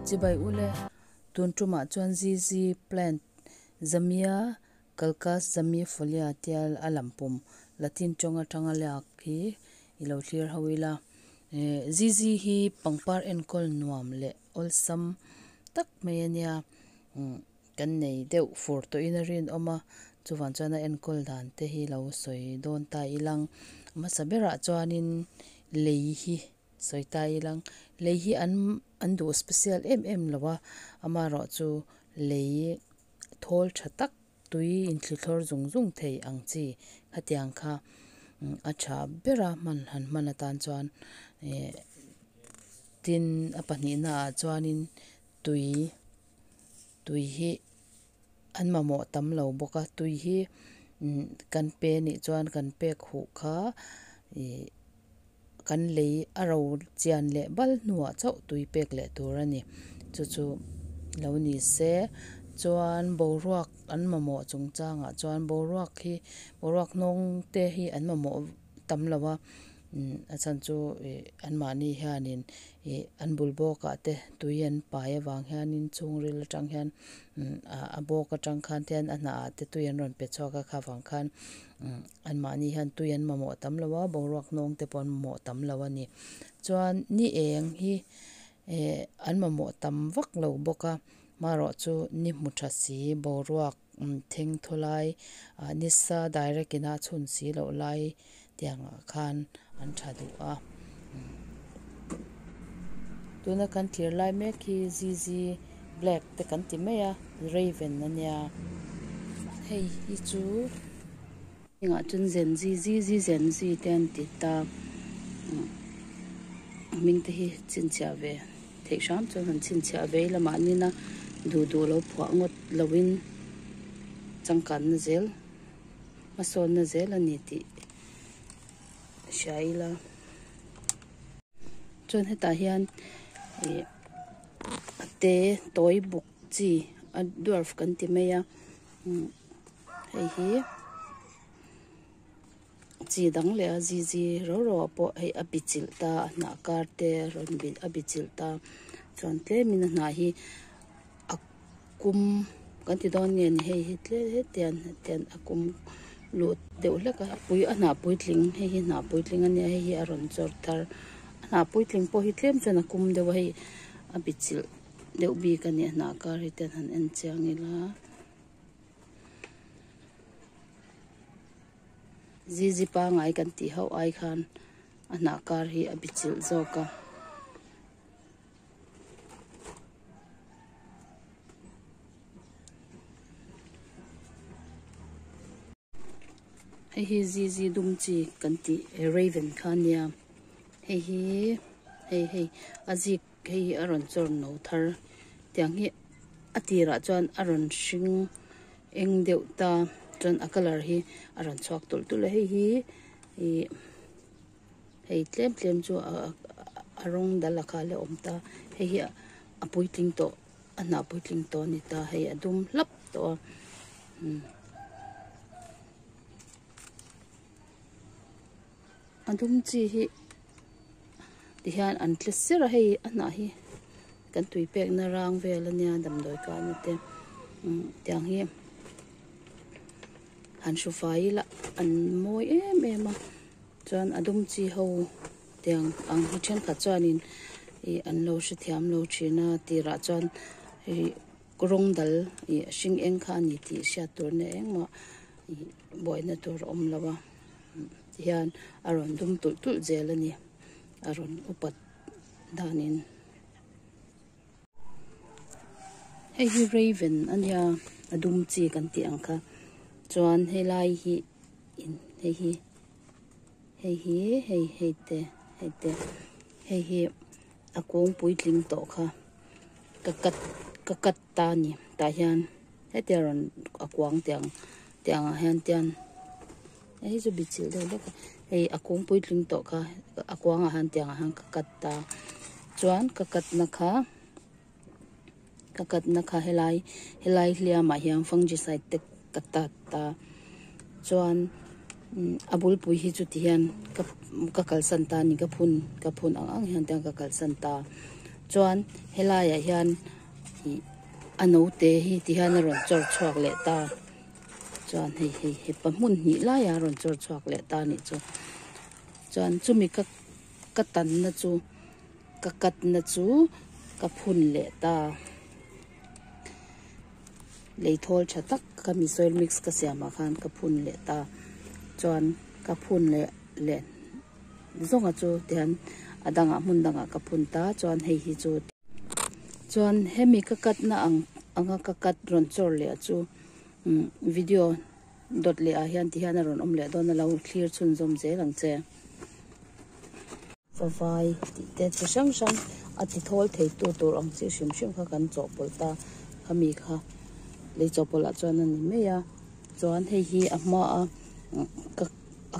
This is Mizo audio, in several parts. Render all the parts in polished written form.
Chibai ule tun tumah chuan ZZ plant Zamia Kalkas Zamiifolia tia a lampum Latin tawng atanga lak hi ilo thlir ho ila eh ZZ hi pangpar enkawl nuam leh awlsam tak mai ania umm kan nei deuh fur tawhin a rinawm a chuvang chuan a enkawl dan te hi lo sawi dawn ta ilang hmasa berah chuanin lei hi sawi ta ilang lei hi an an duh special em em lo a amaherawh chu lei thawl tha tak tui inthlithlawr zung zung thei ang chi khatiang kha a tha ber a hman han hman atan chuan eh tin a pahnih naah chuanin tui tui hi an mamawh tam lo bawk a tui hi umm kan pe anih chuan kan pek huh kha ih kan lei a ro chian leh bal hnuah chauh tui pek leh tur a ni chu chu lo ni se chuan boruak an mamawh chung changah chuan boruak hi boruak hnawng te hi an mamawh tam lo a umm a chhan chu ih anmahni hianin ih an bul bawkah te tui an pai avang hianin chhungril atang hian umm a bawk atang khan te hian a hnah ah te tui an rawn pe chhuak a kha vang khan umm anmahni hian tui an mamawh tam lo a boruak hnawng te pawh an mamawh tam lo a ni chuan ni eng hi eh an mamawh tam vak lo bawk a marawh chu ni hmu tha si boruak umm theng thaw lai ah nisa direct in a chhun si loh lai tiang ah khan an tha duh a tuna kan thlir lai mek hi zz black te kan ti mai a raven ania hei hi chu hengah chuan zenzi zz zenzi te an ti ta hming te hi chhinchhiah ve theih hram chuan han chhinchhiah ve ila mahni na duh duh lo phuah ngawt loin changkanna zel hmasawnna zel a ni tih hria ila chuan hetah hian ih a te tawi buk chi a dwarf kan ti mai a umm hei hi chi dang leh a zi zi rau rau ah pawh hei a bi chilh ta a hnah kar te a rawn bi a bi chilh ta chuan tlemin a hnah hi a kum kan ti dawn nge ni hei hi tlem hetiang hetiang a kum lut deuh hlek a pui a hnah puitling hei hi hnah puitling a nia hei hi a rawn chawr thar a hnah puitling pawh hi tlem chuan a kum deuh a hei a bi chilh deuh bik a ni a hnah kar hi te han en chiang ila. Zizi pangai kan tih ho ai khan a hnah kar hi a bi chilh zawk a. Hei hi zizi dum chi kan tih raven kha a nia hei hi hei hei a zik hei hi a rawn chawr no thar tiang hi a tirah chuan a rawn hring eng deuh ta chuan a colour hi a rawn chhuak tulh tulh a hei hi ih hei tlem tlem chu a rawng dal a kha la awm ta hei hi a puitling tawh a hnah puitling tawh a ni ta hei a dum hlap tawh a umm a dum chi hi tihian an tle ser a hei a hnah hi kan tui pekna rang vel ania damdawi kahna te umm tiang hi. Han hru fai ila an mawi em em a chuan a dum chi ho tiang ang hi thenkhat chuanin ih an lo hrethiam lo thin a tirah chuan ih rawng dal ih hring eng kha a ni tih hriat tur na engmah ih buaina tur a awm lo a tihian a rawn dum tulh tulh zel a ni a rawn upat danin. Hei hi raven a nia a dum chi kan tih ang kha chuan helai hi in hei hi hei hi hei hei te hei te hei hi a kung puitling tawh kha ka cut ka cut ta a ni tah hian hetia rawn a kuang tiang tiang ah hian tian hei hi chu bi chilh deuh hlek a hei a kung puitling tawh kha a kuang ah hian tiang ah hian ka cut ta chuan ka cut na kha ka cut na kha helai helai hliam ah hian fungicide te ka tat ta chuan a bulpui hi chu ti hian ka ka kalsan ta a ni ka phun ka phun ang ang hian tiang ka kalsan ta. Chuan helaiah hian ih a naute hi ti hian a rawn chawr chhuak leh ta chuan hei hei hepa hmun hnih laiah a rawn chawr chhuak leh ta a nih chu. Chuan chumi ka ka tanna chu ka katna chu ka phun leh ta. Lei thawl tha tak ka mi soil mix ka siamah khan ka phun leh ta chuan ka phun leh leh zawnga chu tihian a dangah hmun dangah ka phun ta chuan hei hi chu chuan hemi ka cut na ang anga ka cut rawn chawr leh chu umm video dawt leh ah hian tihian a rawn awm leh dawn a lo thlir chhunzawm zel ang che. Favai tih te chi hrang hrang a ti thawl thei tu tur ang chi hrim hrim kha kan chawhpawlh ta khami kha lei chawhpawlh ah chuan a ni mai a chuan hei hi a hma a ka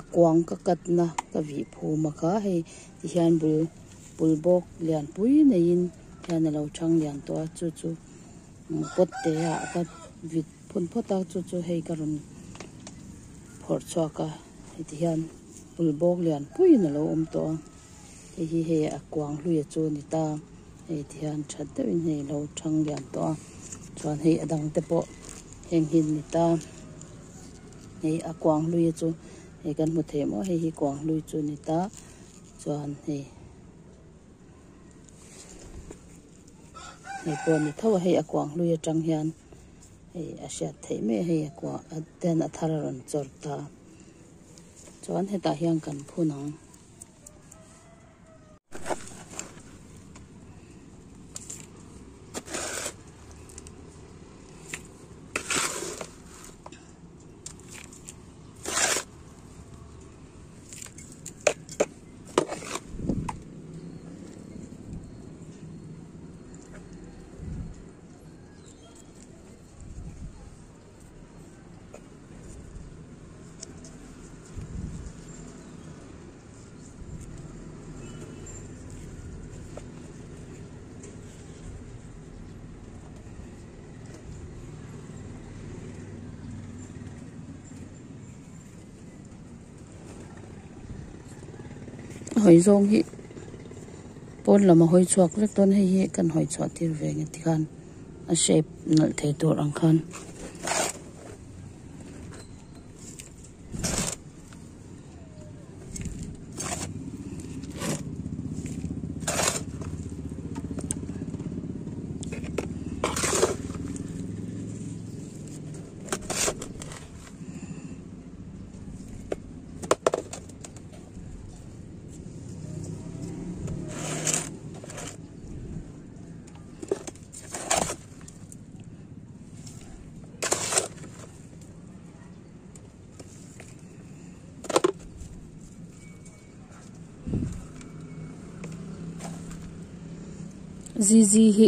a kuang ka cut na ka vih phum a kha hei ti hian bul bul bawk lian pui neiin hian a lo thang lian tawh a chu chu pot te ah ka vit phun phawt a chu chu hei ka rawn phawrh chhuak a heti hian bul bawk lian puiin a lo awm tawh a hei hi hei a kuang hlui a chu a ni ta hei ti hian that deuhin hei a lo thang lian tawh a chuan hei a dang te pawh heng hi an ni ta hei a kuang hlui a chu hei kan hmu thei maw hei hi kuang hlui chu a ni ta chuan hei. Hei pawh a ni tho a hei a kuang hlui atang hian hei a hriat theih mai a hei a kuang ten a thar a rawn chawr ta chuan hetah hian kan phun ang. A hawi zawng hi pawn lam a hawi chhuak vek dawn hei hi kan hawi chhuah tir ve nge tikhan a shape nalh thei tur ang khan. Zizi hi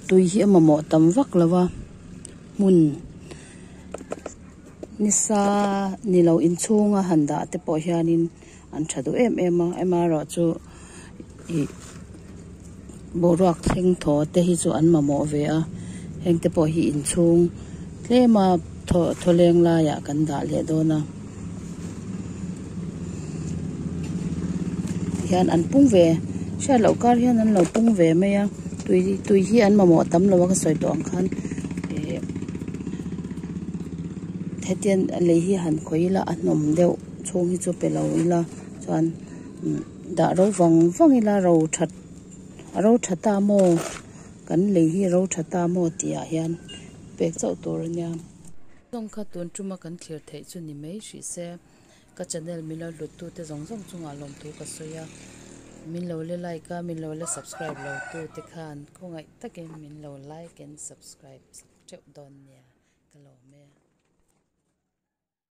tui hi a mamawh tam vak lo a hmun nisa ni lo inchhunga han dah te pawh hianin an tha duh em em a amaherawhchu ih boruak thleng thaw te hi chu an mamawh ve a heng te pawh hi inchhung tlema thaw thawleng laiah kan dah leh dawn a tihian an pung ve hriat loh kar hian an lo pung ve mai a tui tui hi an mamawh tam lo a ka sawi tawh ang khan ih hetiang lei hi han khawih ila a hnawm deuh chhung hi chu pe lo ila chuan dah ro vang vang ila ro that a ro tha ta maw kan lei hi a ro tha ta maw tih ah hian pek chauh tur a nia. Zawng kha tun tuma kan thlir theih chu ni mai hrih se ka channel min lo hlut tu te zawng zawng chungah lawmthu ka sawi a min lo le like a min lo le subscribe lo tu te khan khawngaih takin min lo like and subscribe sak teuh dawn nia ka lawm e.